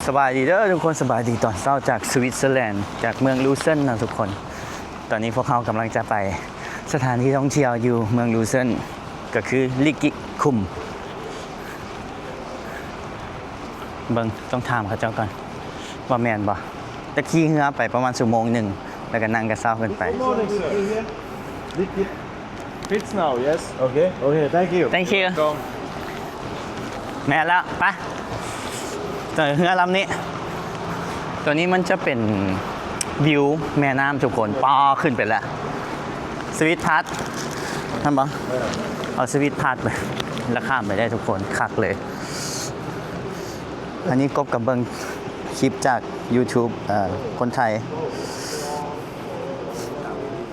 ສະບາຍດີເດີທຸກຄົນ, ສະບາຍດີຕອນເຊົ້າຈາກສະວິດເຊີແລນ ຈາກເມືອງລູເຊີນເນາະທຸກຄົນ. ຕອນນີ້ພວກເຮົາກຳລັງຈະໄປສະຖານທີ່ທ່ອງທ່ຽວຢູ່ເມືອງລູເຊີນ ກໍຄືລິກິຄຸມ. ເບິ່ງ ຕ້ອງຖາມເຂົາເຈົ້າກ່ອນວ່າແມ່ນບໍ່. ຈະຂີ່ເຮືອໄປປະມານຊົ່ວໂມງໜຶ່ງ ແລ້ວກໍນັ່ງກະເຊົ້າຂຶ້ນໄປ. Good morning, sir. Fits now, yes? Okay. Okay, thank you. Thank you. Welcome. ແມ່ນແລ້ວ ໄປ ເອີ ເຮືອລຳນີ້ ຕົວນີ້ມັນຈະເປັນວິວແມ່ນ້ຳທຸກຄົນ. ປ້າ ຂຶ້ນໄປແລ້ວ ສະວິດພາດ ເຫັນບໍ່? ເອີ ເອົາສະວິດພາດໄປ ແລ້ວຂ້າມໄປໄດ້ທຸກຄົນ ຄັກເລີຍ. ອັນນີ້ກົບກັບເບິ່ງຄລິບຈາກຢູທູບ ເອີ ຄົນໄທ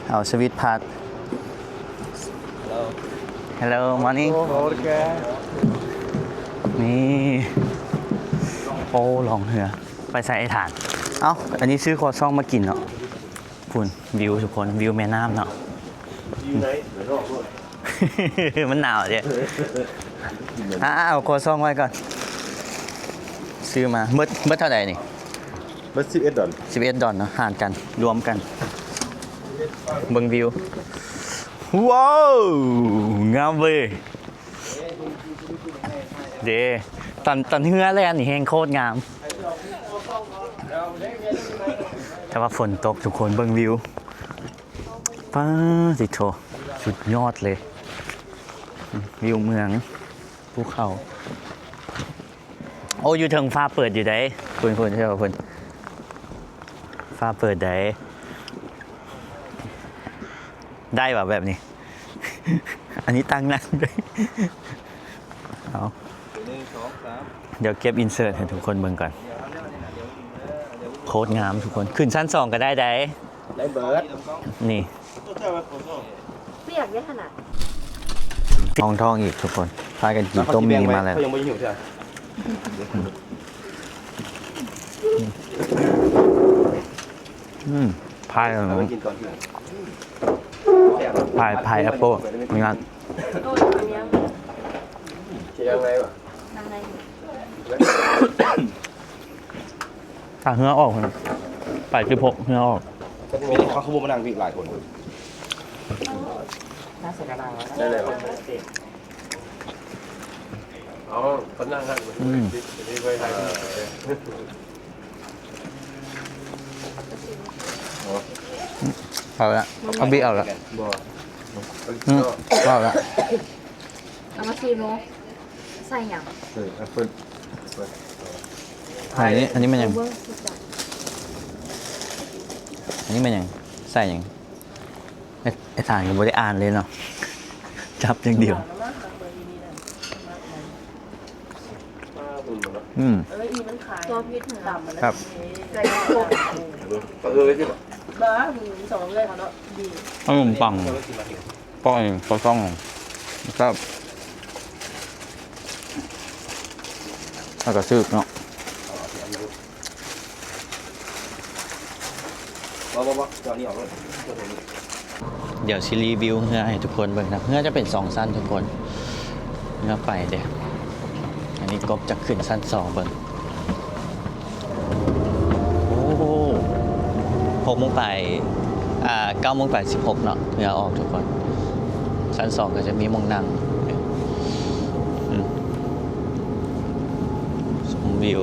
ເອົາສະວິດພາດ. Hello, morning. ນີ້ ໂອ້ ລ່ອງເຮືອ ໄປໃສ່ໄອ້ຖານ. ເອົ້າ ອັນນີ້ຊື້ຄົວຊອງມາກິນເນາະ. ພຸ້ນ ວິວທຸກຄົນ ວິວແມ່ນ້ຳເນາະ. ຢູ່ໃນ ມັນໜາວເດ້. ອ່າ ເອົາຄົວຊອງໄວ້ກ່ອນ ຊື້ມາ. ເບິດ ເບິດເທົ່າໃດນີ້? ເບິດສິບເອັດດອນ ສິບເອັດດອນເນາະ ຫານກັນ ລວມກັນ. ເບິ່ງວິວ ວ້າວ ງາມເວີຍ. ເດ້ ຕອນ ຕອນເຮືອແລ່ນນີ້ແຮ່ງໂຄດງາມ ແຕ່ວ່າຝົນຕົກທຸກຄົນ. ເບິ່ງວິວ ປາຕິໂທ ສຸດຍອດເລີຍ ວິວເມືອງ ພູເຂົາ. ໂອ້ ຢູ່ເທິງຟ້າເປີດຢູ່ໃດ໋ ພຸ້ນໆ ເຈົ້າ ພຸ້ນ ຟ້າເປີດໃດ໋. ໄດ້ຫວາແບບນີ້? ອັນນີ້ຕັ້ງນັ່ງໄດ້. ເອົາ ໜຶ່ງ ສອງ ສາມ ດຽວເກັບອິນເສີດໃຫ້ທຸກຄົນເບິ່ງກ່ອນ. ໂຄດງາມທຸກຄົນ ຂຶ້ນຊັ້ນສອງກໍໄດ້ໃດ໋. ໄດ້ເບີດ ນີ້ ປຽກເດ້ຫັ້ນນະ. ຫ້ອງທອງອີກທຸກຄົນ ພາກັນກິນຕົ້ມໝີ່ມາແລ້ວ. ເຂົາຍັງບໍ່ຫິວເທື່ອ. ອືມ ພາຍ ເອົາໄວ້ກິນຕອນເທີ່ຍງ. ພາຍ ພາຍແອັບເປິ້ນ ງານ ໂອ້ຍ ເປັນຫຍັງ? ຊິນັ່ງໃນບໍ່? ນັ່ງໃນ. ຖ້າເຮືອອອກ ໄປສິບຫົກ ເຮືອອອກ. ເຂົາຄືບໍ່ມານັ່ງພີ້ຫຼາຍຄົນ? ໜ້າເສຍດາຍ. ໄດ້ແລ້ວ. ເອົາ ເພິ່ນນັ່ງຫັ້ນ. ອືມ ເອົາລະ ເອົາບີເອົາລະ. ບໍ່ ອືມ ເອົາລະ. ເອົາມາຊີມດູ ໃສ່ຫຍັງ? ເອີ ແອັບເປິ້ນ. ອັນນີ້ ອັນນີ້ແມ່ນຫຍັງ? ອັນນີ້ແມ່ນຫຍັງ? ໃສ່ຫຍັງ? ໄອ້ ໄອ້ຖານກໍບໍ່ໄດ້ອ່ານເລີຍເນາະ ຈັບຢ່າງດຽວ. ອືມ ແຊບ ເອີ ຊິບໍ່ ບ້າ ສອງເລີຍເນາະ. ອັນນີ້ປັງ ປອຍ ປອຍຊ່ອງ ແຊບ ແລ້ວກໍຊຶກເນາະ. ບໍ່ ບໍ່ ບໍ່ ເຈົ້ານີ້ອອກໂລດ. ດຽວຊິຣີວິວເຮືອໃຫ້ທຸກຄົນເບິ່ງນະ. ເຮືອຈະເປັນສອງຊັ້ນທຸກຄົນ ເຮືອໄປເດ້. ອັນນີ້ກົບຈະຂຶ້ນຊັ້ນສອງເບິ່ງ. ໂອ້ ຫົກໂມງປາຍ ອ່າ ເກົ້າໂມງປາຍສິບຫົກເນາະ ເຮືອອອກທຸກຄົນ. ຊັ້ນສອງກໍຈະມີໝ່ອງນັ່ງ ອືມ ຊົມວິວ.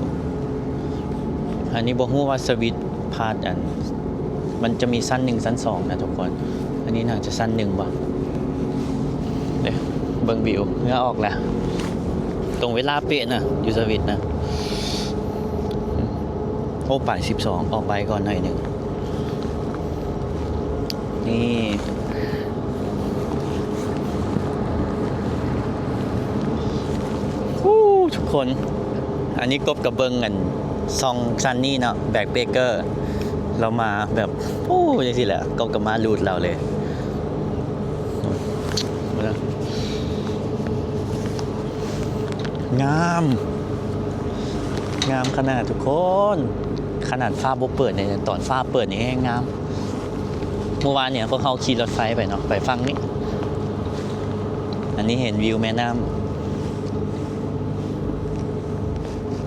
ອັນນີ້ບໍ່ຮູ້ວ່າສະວິດພາດອັນ ມັນຈະມີຊັ້ນໜຶ່ງ ຊັ້ນສອງນະທຸກຄົນ. ອັນນີ້ໜ້າຈະຊັ້ນໜຶ່ງບໍ່ ເດ້. ເບິ່ງວິວ ເຮືອອອກແລ້ວ ຕົງເວລາເປະນະ ຢູ່ສະວິດນະ. ໂອ້ ປາຍສິບສອງ ອອກໄວກວ່າໜ້ອຍໜຶ່ງ. ນີ້ ໂອ້ ທຸກຄົນ ອັນນີ້ກົບກັບເບິ່ງອັນຊ່ອງຊັນນີ້ເນາະ ແບັກແພັກເກີ້ ລາວມາແບບ ໂອ້ ຈັ່ງຊີ້ແຫຼະ ກົບກັບມາລູດລາວເລີຍ. ງາມ ງາມຂະໜາດທຸກຄົນ ຂະໜາດຟ້າບໍ່ເປີດນີ້ ຕອນຟ້າເປີດນີ້ແຮງງາມ. ເມື່ອວານນີ້ພວກເຮົາຂີ່ລົດໄຟໄປເນາະ ໄປຝັ່ງນີ້ ອັນນີ້ເຫັນວິວແມ່ນ້ຳ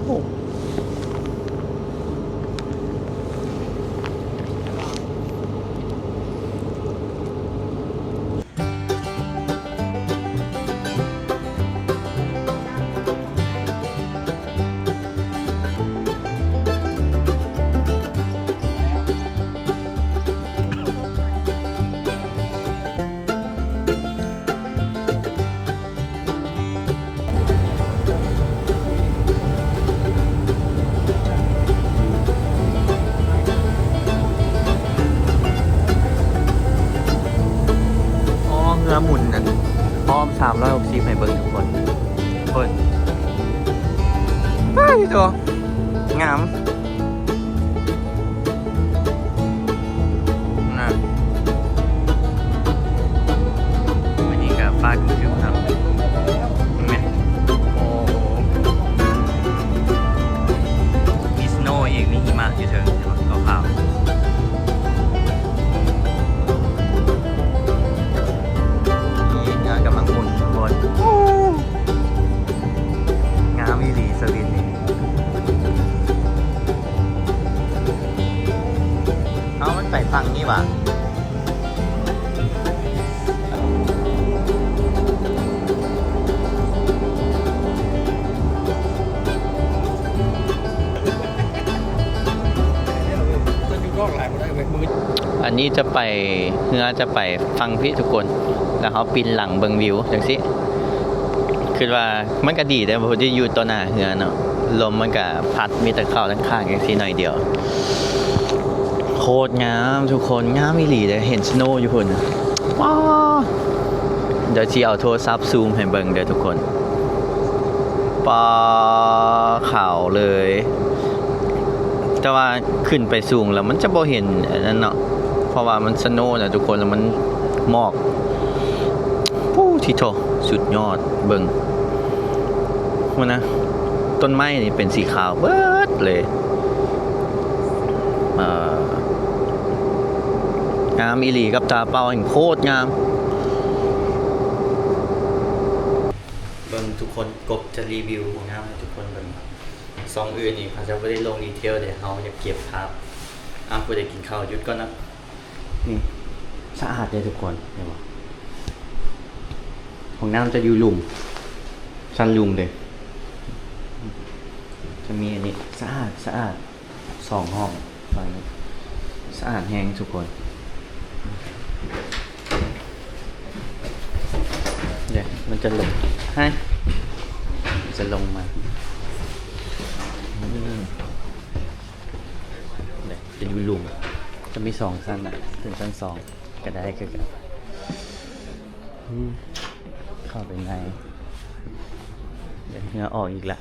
ໂອ້ ນະ ມື້ນີ້ກໍຟ້າຄຶ້ມໆເນາະ ເຫັນໄໝ? ໂອ້ ມີສະໂນອີກ ມີຫິມະຢູ່ເທິງຂາວໆ ນີ້ເຮືອກຳລັງໝູນທຸກຄົນ. ງາມອີ່ຫຼີສະວິນນີ້. ເອົາ ມັນໄປຝັ່ງນີ້ຫວາ? ອັນນີ້ຈະໄປ ເຮືອຈະໄປຝັ່ງພີ້ທຸກຄົນ ແລ້ວເຮົາປິ່ນຫຼັງເບິ່ງວິວຈັ່ງຊີ້ ຄິດວ່າ ມັນກະດີເດ້ ບໍ່ໄດ້ຢູ່ຕໍ່ໜ້າເຮືອເນາະ ລົມມັນກະພັດ ມີແຕ່ເຂົ້າທາງຂ້າງຈັ່ງຊີ້ໜ້ອຍດຽວ. ໂຄດງາມທຸກຄົນ ງາມອີ່ຫຼີເດ້ ເຫັນສະໂນຢູ່ພຸ້ນ ປາ ດຽວຊິເອົາໂທລະສັບຊູມໃຫ້ເບິ່ງເດີທຸກຄົນ ປາ ຂາວເລີຍ ແຕ່ວ່າຂຶ້ນໄປສູງແລ້ວມັນຈະບໍ່ເຫັນອັນນັ້ນເນາະ ເພາະວ່າມັນສະໂນນະທຸກຄົນ ແລ້ວມັນໝອກ ໂອ້ ທິໂທ ສຸດຍອດ ເບິ່ງພຸ້ນນະ ຕົ້ນໄມ້ນີ້ເປັນສີຂາວເບີດເລີຍ ເອີ ງາມອີ່ຫຼີ ກັບຕາເປົ່າແຮ່ງໂຄດງາມ. ເບິ່ງທຸກຄົນ ກົບຈະຣີວິວຫ້ອງນ້ຳໃຫ້ທຸກຄົນເບິ່ງ. ຊ່ອງອື່ນນີ້ເຂົາເຈົ້າບໍ່ໄດ້ລົງດີເທວເດ້ ເຮົາຢາກເກັບພາບ. ອາ ຜູ້ໃດກິນເຂົ້າຢຸດກ່ອນເນາະ. ນີ້ ສະອາດເດ້ທຸກຄົນ ເຫັນບໍ່? ຫ້ອງນ້ຳຈະຢູ່ລຸ່ມ ຊັ້ນລຸ່ມເດ້ ຈະມີອັນນີ້ ສະອາດ ສະອາດ ສອງຫ້ອງຝັ່ງນີ້ ສະອາດແຮງທຸກຄົນ. ເດ້ ມັນຈະລົງ ຮະ ຈະລົງມາ ອືມ ເດ້ ຈະຢູ່ລຸ່ມ ຈະມີສອງຊັ້ນນະ ຂຶ້ນຊັ້ນສອງກະໄດ້ຄືກັນ. ອືມ ເຂົ້າໄປໃນ ເດີນເຮືອອອກອີກລະ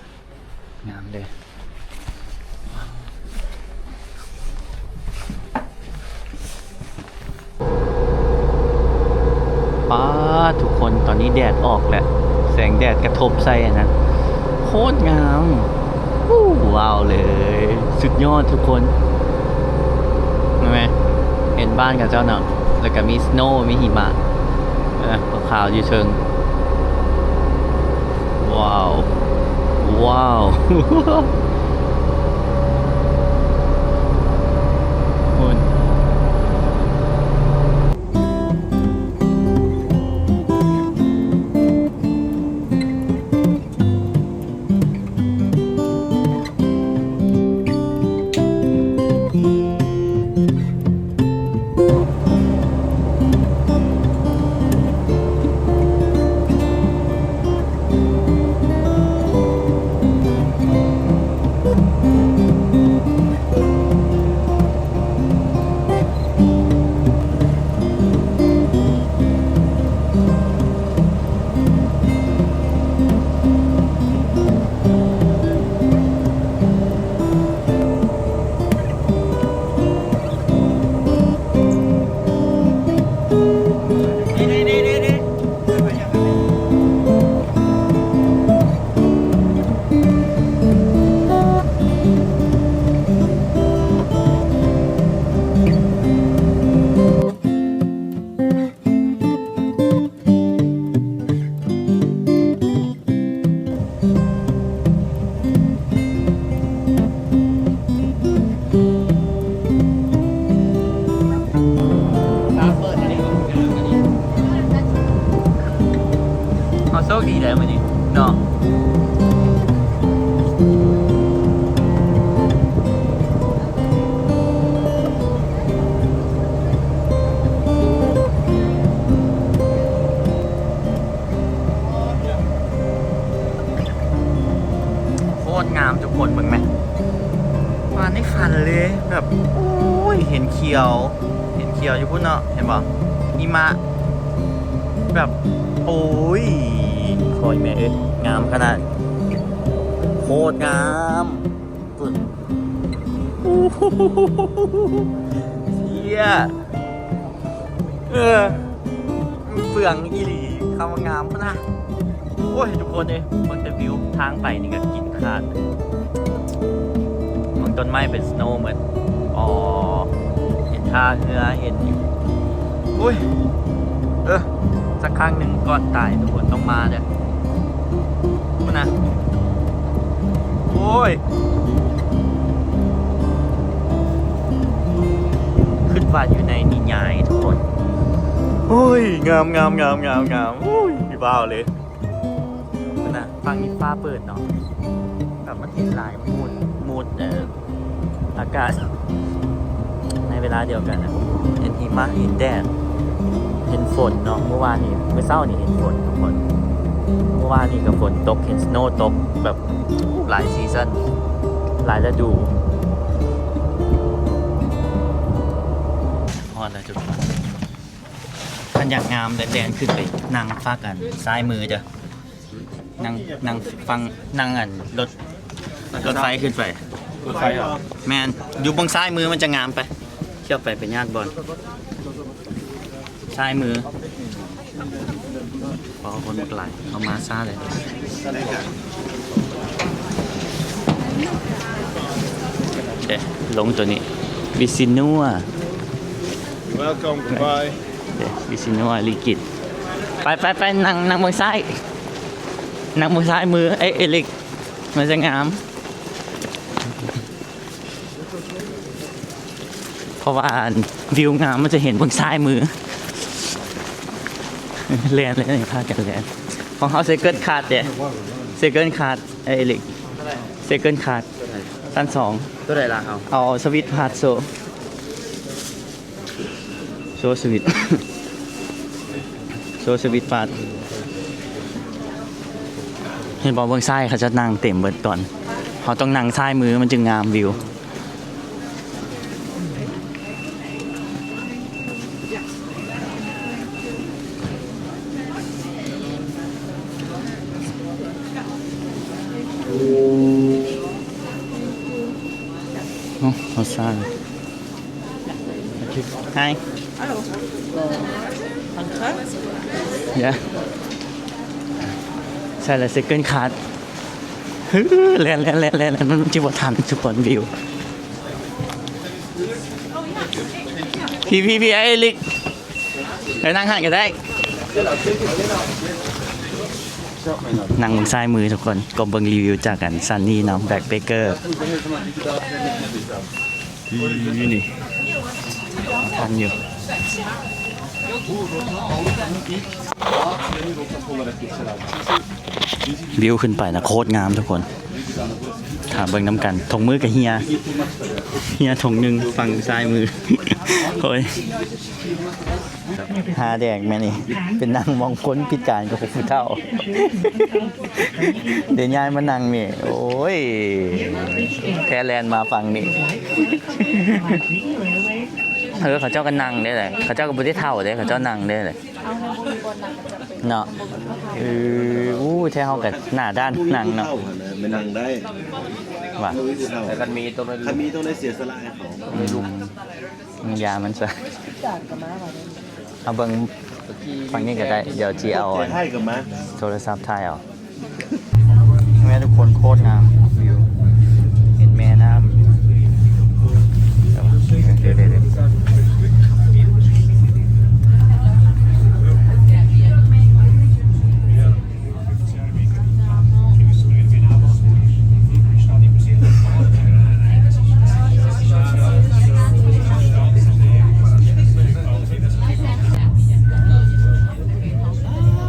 ງາມເດ້. ປາດ ທຸກຄົນ ຕອນນີ້ແດດອອກແລ້ວ ແສງແດດກະທົບໃສ່ອັນນັ້ນ ໂຄດງາມ. ວ້າວເລີຍ ສຸດຍອດທຸກຄົນ ເຫັນໄໝ? ເຫັນບ້ານເຂົາເຈົ້າເນາະ ແລ້ວກະມີສະໂນ ມີຫິມະ ເອີ ຂາວໆຢູ່ເທິງ. ວ້າວ ວ້າວ ພຸ້ນ. ເຮົາໂຊກດີແຫຼະມື້ນີ້ເນາະ. ໂຄດງາມທຸກຄົນ ເບິ່ງແມະ ມາໃນຝັນເລີຍ ແບບ ໂອ້ຍ ເຫັນຂຽວ ເຫັນຂຽວຢູ່ພຸ້ນເນາະ ເຫັນບໍ່? ຫິມະ ແບບ ໂອ້ຍ ໂອ້ຍແມ່ເອີຍ ງາມຂະໜາດ ໂຄດງາມ ພຸ້ນ. ເຊຍ ເອີ ເບືອງອີ່ຫຼີ ຄຳວ່າງາມພຸ້ນນະ. ໂອ້ຍ ທຸກຄົນເອີຍ ເບິ່ງແຕ່ວິວທາງໄປນີ້ກໍກິນຂາດ. ເບິ່ງຕົ້ນໄມ້ເປັນສະໂນໝົດ. ອໍ ເຫັນທ່າເຮືອ ເຫັນ ໂອ້ຍ ເອີ ສັກຄັ້ງໜຶ່ງກ່ອນຕາຍ ທຸກຄົນຕ້ອງມາເດີ້ ພຸ້ນນະ. ໂອ້ຍ ຄິດວ່າຢູ່ໃນນິຍາຍ ທຸກຄົນ. ໂອ້ຍ ງາມໆໆໆໆ ໂອ້ຍ ວ້າວເລີຍ. ພຸ້ນນະ ຝັ່ງນີ້ຟ້າເປີດເນາະ ແບບມັນເຫັນຫຼາຍມູດ ມູດ ເອີ ອາກາດໃນເວລາດຽວກັນນະ. ເຫັນຫິມະ ເຫັນແດດ ເຫັນຝົນເນາະ. ມື້ວານນີ້ ມື້ເຊົ້ານີ້ເຫັນຝົນ ທຸກຄົນ. ມື້ວານນີ້ກໍຝົນຕົກ ເຫັນສະໂນຕົກ ແບບຫຼາຍຊີຊັນ ຫຼາຍລະດູ. ຮອດແລ້ວທຸກຄົນ. ຄັນຢາກງາມແດນໆ ຂຶ້ນໄປນັ່ງຟາກອັນຊ້າຍມືເດີ້. ນັ່ງ ນັ່ງຝັ່ງ ນັ່ງອັນລົດ ລົດໄຟຂຶ້ນໄປ. ລົດໄຟເຫາະ? ແມ່ນ ຢູ່ເບື້ອງຊ້າຍມືມັນຈະງາມ. ໄປ ທ່ຽວໄປ ໄປຍາກບ່ອນ ຊ້າຍມື. ພໍຄົນບັກຫຼາຍ ເຮົາມາຊ້າເລີຍ. ເດ້ ລົງໂຕນີ້ ວິຊິນົວ. Welcome, goodbye. ເດ້ ວິຊິນົວ ລິກິດ. ໄປ ໄປ ໄປ ນັ່ງ ນັ່ງເບື້ອງຊ້າຍ ນັ່ງເບື້ອງຊ້າຍມື. ເອ ເອລິກ ມັນຈະງາມ ເພາະວ່າວິວງາມ ມັນຈະເຫັນເບື້ອງຊ້າຍມື. ແລ່ນເລີຍ ພາກັນແລ່ນ. ຂອງເຮົາ second class ເດ້ second class. ເອລິກ second class ຊັ້ນສອງ. ໂຕໃດລະເຮົາ? ເອົາສະວິດພາສໂຊ ໂຊສະວິດ ໂຊສະວິດພາສ. ເຫັນບໍ່ ເບື້ອງຊ້າຍເຂົາຈະນັ່ງເຕັມເບິດກ່ອນ. ເຮົາຕ້ອງນັ່ງຊ້າຍມື ມັນຈຶ່ງງາມວິວ. ໂອ້ ເຮົາສ້າງ. Hi. Hello. Yeah. ໃສ່ລະ second class. ແລ່ນ ແລ່ນ ແລ່ນ ແລ່ນ ມັນຊິບໍ່ທັນທຸກຄົນ. ວິວ ພີ່ ພີ່ ພີ່ ເອລິກ ໄປນັ່ງຫັ້ນກໍໄດ້. ນັ່ງເບື້ອງຊ້າຍມືທຸກຄົນ. ກໍເບິ່ງຣີວິວຈາກອັນ Sunny ເນາະ backpacker. ນີ້ ທັນຢູ່. ວິວຂຶ້ນໄປນະ ໂຄດງາມທຸກຄົນ. ຖ້າເບິ່ງນຳກັນ ຖົງມືກະເຮຍ ເຮຍຖົງໜຶ່ງຝັ່ງຊ້າຍມື. ໂອ້ຍ ຫາແດກແມ່ນີ້ ໄປນັ່ງໝ່ອງຄົນພິການກັບຜູ້ເຖົ້າ. ໄດ້ຍ້າຍມານັ່ງນີ້ ໂອ້ຍ ແທ້ແລ່ນມາຝັ່ງນີ້. ເອີ ເຂົາເຈົ້າກໍນັ່ງເດ້ແຫຼະ ເຂົາເຈົ້າກໍບໍ່ໄດ້ເຖົ້າເດ້ ເຂົາເຈົ້ານັ່ງເດ້ແຫຼະ. ເນາະ ເອີ ໂອ້ ແທ້ເຮົາກໍໜ້າດ້ານນັ່ງເນາະ ໄປນັ່ງໄດ້ວ່າ ແຕ່ຄັນມີຕ້ອງໄດ້ ຄັນມີຕ້ອງໄດ້ເສຍສະຫຼະໃຫ້ເຂົາ ຕ້ອງໄດ້ລຸກ. ອືມ ຢາມັນຊະ. ເອົາເບິ່ງຝັ່ງນີ້ກໍໄດ້ ດຽວຊິເອົາໂທລະສັບຖ່າຍເອົາ. ແມ່ນທຸກຄົນ ໂຄດງາມ ວິວ ເຫັນແມ່ນ້ຳ.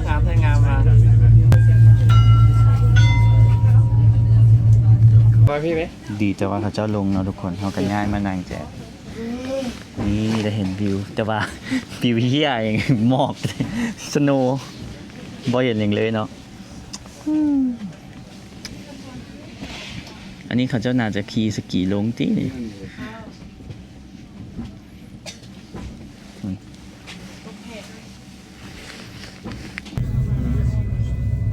ງາມແທ້ງາມວ່າ ມາພີ້ໄໝ? ດີແຕ່ວ່າເຂົາເຈົ້າລົງເນາະທຸກຄົນ ເຮົາກໍຍ້າຍມານັ່ງແຈ. ນີ້ໄດ້ເຫັນວິວ ແຕ່ວ່າວິວເຫຍຫຍັງ ໝອກ ສະໂນ ບໍ່ເຫັນຫຍັງເລີຍເນາະ. ອັນນີ້ເຂົາເຈົ້າໜ້າຈະຂີ່ສະກີລົງຕິນີ້.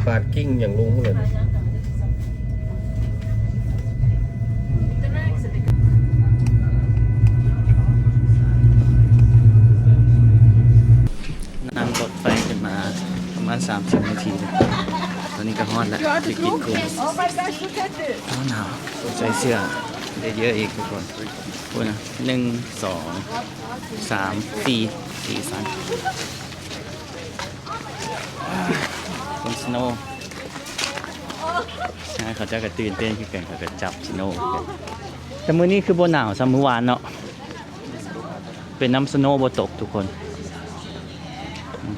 ປາດກິ່ງຫຍັງລົງພຸ້ນແຫຼະ. ສາມສິບນາທີ ຕອນນີ້ກໍຮອດແລ້ວ ໄປກິນກຸ້ງ. ໂອ້ ໜາວ ໃສ່ເສື້ອໄດ້ເຢີະອີກທຸກຄົນ. ພຸ້ນນະ ໜຶ່ງ ສອງ ສາມ ສີ່ ສີ່ສັນ ຄົນສະໂນ. ເຂົາເຈົ້າກໍຕື່ນເຕັ້ນຄືກັນ ເຂົາກໍຈັບສະໂນຄືກັນ. ແຕ່ມື້ນີ້ຄືບໍ່ໜາວສ່ຳມື້ວານເນາະ. ເປັນນ້ຳສະໂນບໍ່ຕົກທຸກຄົນ.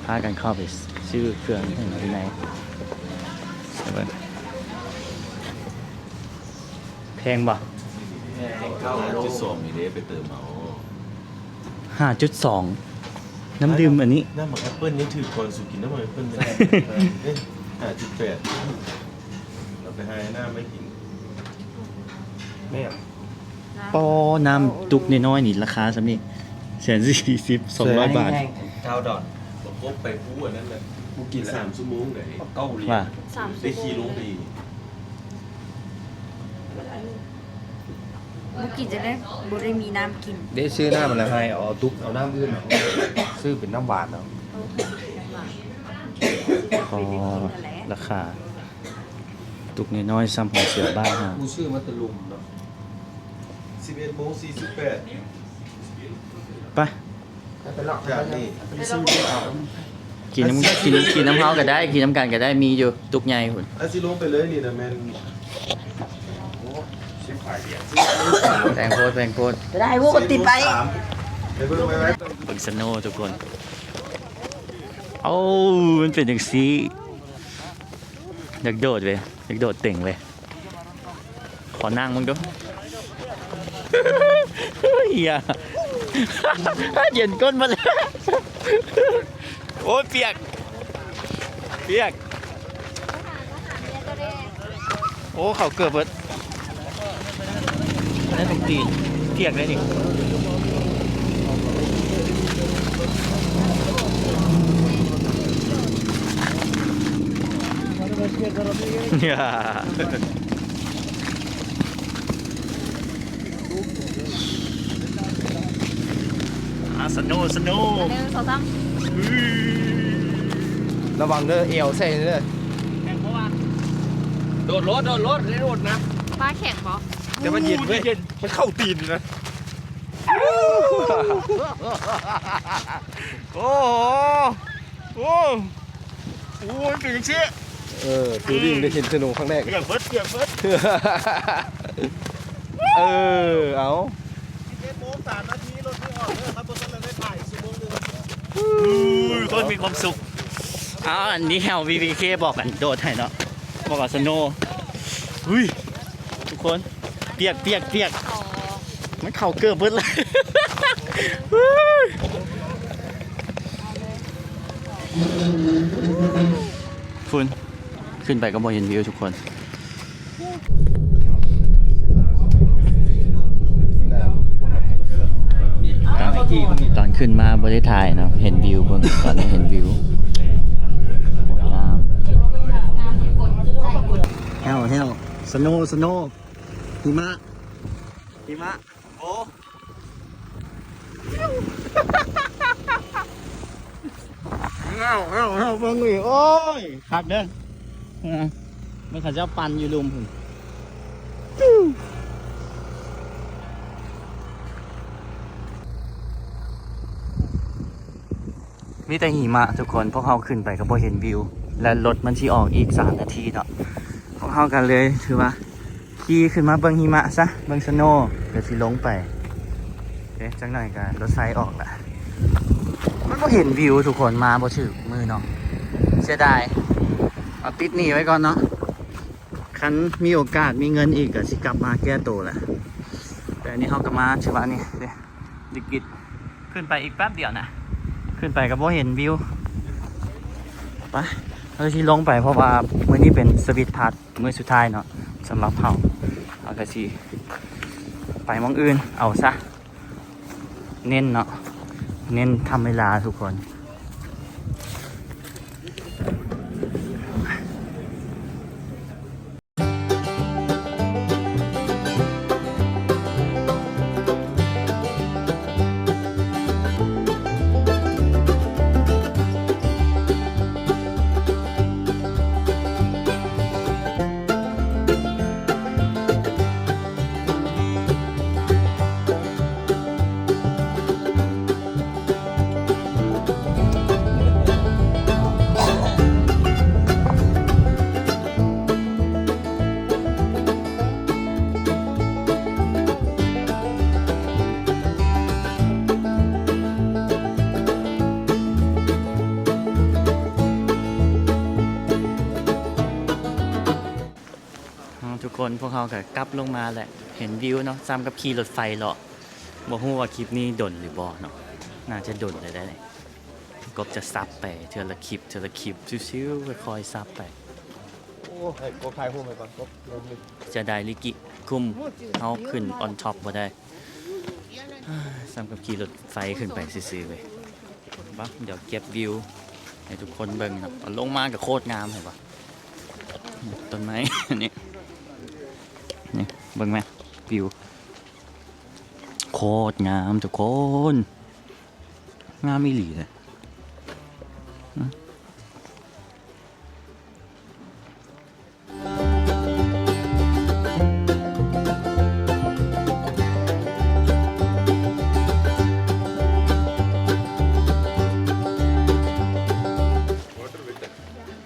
ພາກັນເຂົ້າໄປຊື້ເຄື່ອງຢູ່ໃນ ແພງບໍ່? ຫ້າຈຸດສອງນີ້ເດ້ ໄປເຕີມເອົາ. ຫ້າຈຸດສອງ ນ້ຳດື່ມອັນນີ້ ນ້ຳໝາກແອັບເປິ້ນຍັງຖືກກວ່າ ສູກິນນ້ຳໝາກແອັບເປິ້ນແດ່. ເອີ ຫ້າຈຸດແປດ ເອົາໄປຫານ້ຳມາກິນ. ແມ່ນ ປໍ ນ້ຳຕຸກນ້ອຍໆນີ້ລາຄາສ່ຳນີ້ ແສນສີ່ສິບ ສອງຮ້ອຍບາດ. ເຈົ້າດອນ ບໍ່ຄົບໄປຜູ້ອັນນັ້ນແຫຼະ ກູກິນສາມຊົ່ວໂມງໄດ໋ ເກົາຫຼີ ວ່າ ໄດ້ຂີ່ລົງໄປອີກ. ບໍ່ກິນຈັ່ງໃດ ບໍ່ໄດ້ມີນ້ຳກິນ. ໄດ້ຊື້ນ້ຳອັນນັ້ນໃຫ້ ເອົາຕຸກ ເອົານ້ຳອື່ນເອົາ ຊື້ເປັນນ້ຳຫວານເອົາ. ອໍ ລາຄາຕຸກນ້ອຍໆ ສ່ຳຂອງເສືອບ້ານເຮົາ. ກູຊື້ມາແຕ່ລຸ່ມເນາະ. ສິບເອັດໂມງສີ່ສິບແປດ ໄປ ຈາກນີ້ ກິນນຳ ກິນ ກິນນຳເຮົາກໍໄດ້ ກິນນຳກັນກໍໄດ້ ມີຢູ່ຕຸກໃຫຍ່ພຸ້ນ. ແລ້ວຊິລົງໄປເລີຍນີ້ນະ ແມ່ນ ແພງໂພດ ແພງໂພດ ກໍໄດ້ ໂອ້ ກໍຕິດໄປ. ໄປເບິ່ງໄປໄປ ເບິ່ງສະໂນທຸກຄົນ. ໂອ້ ມັນເປັນຈັ່ງຊີ້ ຢາກໂດດເວີຍ ຢາກໂດດເຕັງເວີຍ. ຂໍນັ່ງເບິ່ງດູ. ເຫື່ອ ເຢັນກົ້ນໝົດແລ້ວ. ໂອ້ຍ ປຽກ ປຽກ. ໂອ້ ເຂົ້າເກືອບເບິດ. ນັ້ນເປັນຕີນ ປຽກເລີຍນີ້. ອ່າ ສະໂນ ສະໂນ ໜຶ່ງ ສອງ ສາມ. ລະວັງເດີ ແອວໃສ່ເດີ. ໂດດໂລດ ໂດດໂລດ ໄດ້ໂດດນະ. ຟ້າແຂງບໍ່? ແຕ່ມັນເຢັນເວີຍ ມັນເຂົ້າຕີນນະ. ໂອ້ໂຫ ໂອ້ ໂອ້ຍ ເປັນຈັ່ງຊີ້. ເອີ ຄືນີ້ໄດ້ເຫັນສະໂນຄັ້ງແລກ. ປຽກເບິດ ປຽກເບິດ. ເອີ ເອົາ ສິບເອັດໂມງສາມນາທີ ລົດບໍ່ອອກເດີ ຄັນບໍ່ຊັ້ນລະໄດ້ຖ່າຍອີກຊົ່ວໂມງໜຶ່ງ. ໂອ້ຍ ຄົນມີຄວາມສຸກ. ເອົາ ອັນນີ້ເຮົາ ວີວີເຄ ບອກກັນໂດດໃຫ້ເນາະ ບອກວ່າສະໂນ. ອຸ້ຍ ທຸກຄົນ ປຽກ ປຽກ ປຽກ. ມັນເຂົ້າເກີບເບິດເລີຍ. ພຸ້ນ ຂຶ້ນໄປກໍບໍ່ເຫັນວິວທຸກຄົນ. ຕອນ ຕອນຂຶ້ນມາບໍ່ໄດ້ຖ່າຍເນາະ ເຫັນວິວເບິ່ງ ຕອນນີ້ເຫັນວິວ ງາມ. ແຫ້ວ ແຫ້ວ ສະໂນ ສະໂນ ຫິມະ ຫິມະ. ໂອ້ ເອົາ ເອົາ ເອົາ ເບິ່ງນີ້ ໂອ້ຍ ຄັກເດີ. ເອີ ມັນເຂົາເຈົ້າປັ່ນຢູ່ລຸ່ມພຸ້ນ. ມີແຕ່ຫິມະທຸກຄົນ ພວກເຮົາຂຶ້ນໄປກໍບໍ່ເຫັນວິວ ແລະ ລົດມັນຊິອອກອີກສາມນາທີເນາະ. ພວກເຮົາກໍເລີຍຖືວ່າຂີ່ຂຶ້ນມາເບິ່ງຫິມະຊະ ເບິ່ງສະໂນ ດຽວຊິລົງໄປ. ເອີ ຈັກໜ່ອຍກໍລົດໄຊອອກລະ. ມັນບໍ່ເຫັນວິວທຸກຄົນ ມາບໍ່ຖືກມື້ເນາະ ເສຍດາຍ. ເອົາຕິດໜີ້ໄວ້ກ່ອນເນາະ ຄັນມີໂອກາດມີເງິນອີກກໍຊິກັບມາແກ້ໂຕລະ. ແຕ່ອັນນີ້ເຮົາກໍມາຖືວ່ານີ້ເດ້ ດິກິດ ຂຶ້ນໄປອີກແປັບດຽວນະ ຂຶ້ນໄປກໍບໍ່ເຫັນວິວ. ໄປ ເຮົາຊິລົງໄປ ເພາະວ່າມື້ນີ້ເປັນສະວິດພາສມື້ສຸດທ້າຍເນາະ ສຳລັບເຮົາ ເຮົາກໍຊິໄປໝ່ອງອື່ນເອົາຊະ. ເນັ້ນເນາະ ເນັ້ນທຳເວລາທຸກຄົນ. ພວກເຮົາກໍກັບລົງມາແຫຼະ ເຫັນວິວເນາະ ສ່ຳກັບຂີ່ລົດໄຟເລາະ. ບໍ່ຮູ້ວ່າຄລິບນີ້ດົນຫຼືບໍ່ເນາະ ໜ້າຈະດົນແລ້ວໄດ໋. ກົບຈະສັບໄປເທື່ອລະຄລິບ ເທື່ອລະຄລິບ ຊິວໆ ຄ່ອຍໆ ສັບໄປ. ໂອ້ ໃຫ້ກົບຖ່າຍຮູບໄວ້ກ່ອນ ກົບລົງນີ້ ຈະໄດ້ລິກິຄຸມ ເຮົາຂຶ້ນອອນທັອບບໍ່ໄດ້. ສ່ຳກັບຂີ່ລົດໄຟຂຶ້ນໄປຊື່ໆ ເວີຍ. ບັກ ດຽວເກັບວິວໃຫ້ທຸກຄົນເບິ່ງເນາະ. ເອົາລົງມາກໍໂຄດງາມ ເຫັນບໍ່? ຕົ້ນໄມ້ ນີ້ ນີ້ ເບິ່ງແມ ວິວໂຄດງາມທຸກຄົນ ງາມອີ່ຫຼີເດ້.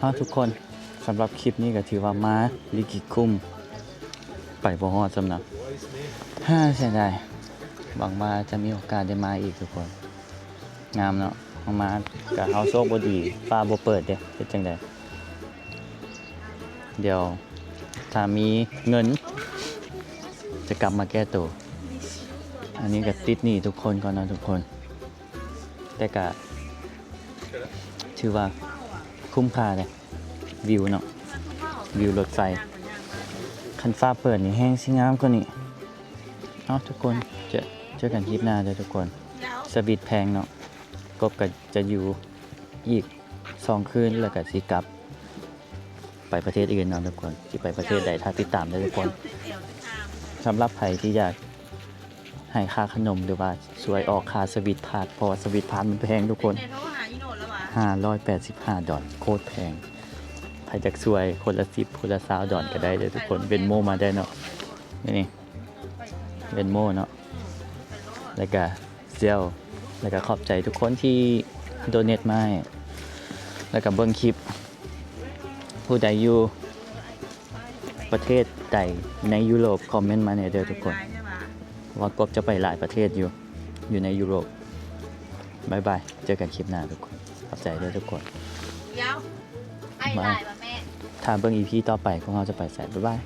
ເອົາ ທຸກຄົນ ສຳລັບຄລິບນີ້ກໍຖືວ່າມາລິກິຄຸມ ໄປບໍ່ຮອດຊ້ຳນະ. ເສຍດາຍ ຫວັງວ່າຈະມີໂອກາດໄດ້ມາອີກທຸກຄົນ. ງາມເນາະ ເຮົາມາກະເຮົາໂຊກບໍ່ດີ ຟ້າບໍ່ເປີດເດ້ ເຮັດຈັ່ງໃດ? ດຽວຖ້າມີເງິນຈະກັບມາແກ້ໂຕ. ອັນນີ້ກະຕິດໜີ້ທຸກຄົນກ່ອນເນາະທຸກຄົນ ແຕ່ກະຖືວ່າຄຸ້ມຄ່າເດ້. ວິວເນາະ ວິວລົດໄຟ ຄັນຟ້າເປີດນີ້ແຮ່ງຊິງາມກວ່ານີ້. ເອົາ ທຸກຄົນ ເຈີ ເຈີກັນຄລິບໜ້າເດີທຸກຄົນ. ສະວິດແພງເນາະ ກົບກໍຈະຢູ່ອີກສອງຄືນ ແລ້ວກໍຊິກັບໄປປະເທດອື່ນເນາະທຸກຄົນ. ຊິໄປປະເທດໃດ ຖ້າຕິດຕາມເດີທຸກຄົນ. ສຳລັບໃຜທີ່ຢາກ ໃຫ້ຄ່າຂະໜົມ ຫຼືວ່າຊ່ວຍອອກຄ່າສະວິດພາດ ເພາະວ່າສະວິດພາດມັນແພງທຸກຄົນ ຫ້າຮ້ອຍແປດສິບຫ້າດອນ ໂຄດແພງ. ໃຜຢາກຊ່ວຍຄົນລະສິບ ຄົນລະຊາວດອນກໍໄດ້ເດີທຸກຄົນ ເວນໂມມາໄດ້ເນາະ. ນີ້ ເວນໂມເນາະ ແລ້ວກະເຊວ ແລ້ວກະຂອບໃຈທຸກຄົນທີ່ໂດເນດມາໃຫ້ ແລ້ວກະເບິ່ງຄລິບ. ຜູ້ໃດຢູ່ ປະເທດໃດໃນຢູໂຣບ ຄອມເມັນມາແດ່ເດີທຸກຄົນ ວ່າກົບຈະໄປຫຼາຍປະເທດຢູ່ ຢູ່ໃນຢູໂຣບ. ບາຍບາຍ ເຈີກັນຄລິບໜ້າທຸກຄົນ ຂອບໃຈເດີທຸກຄົນ. ຖ້າເບິ່ງອີພີຕໍ່ໄປ ພວກເຮົາຈະໄປໃສ. ບາຍບາຍ.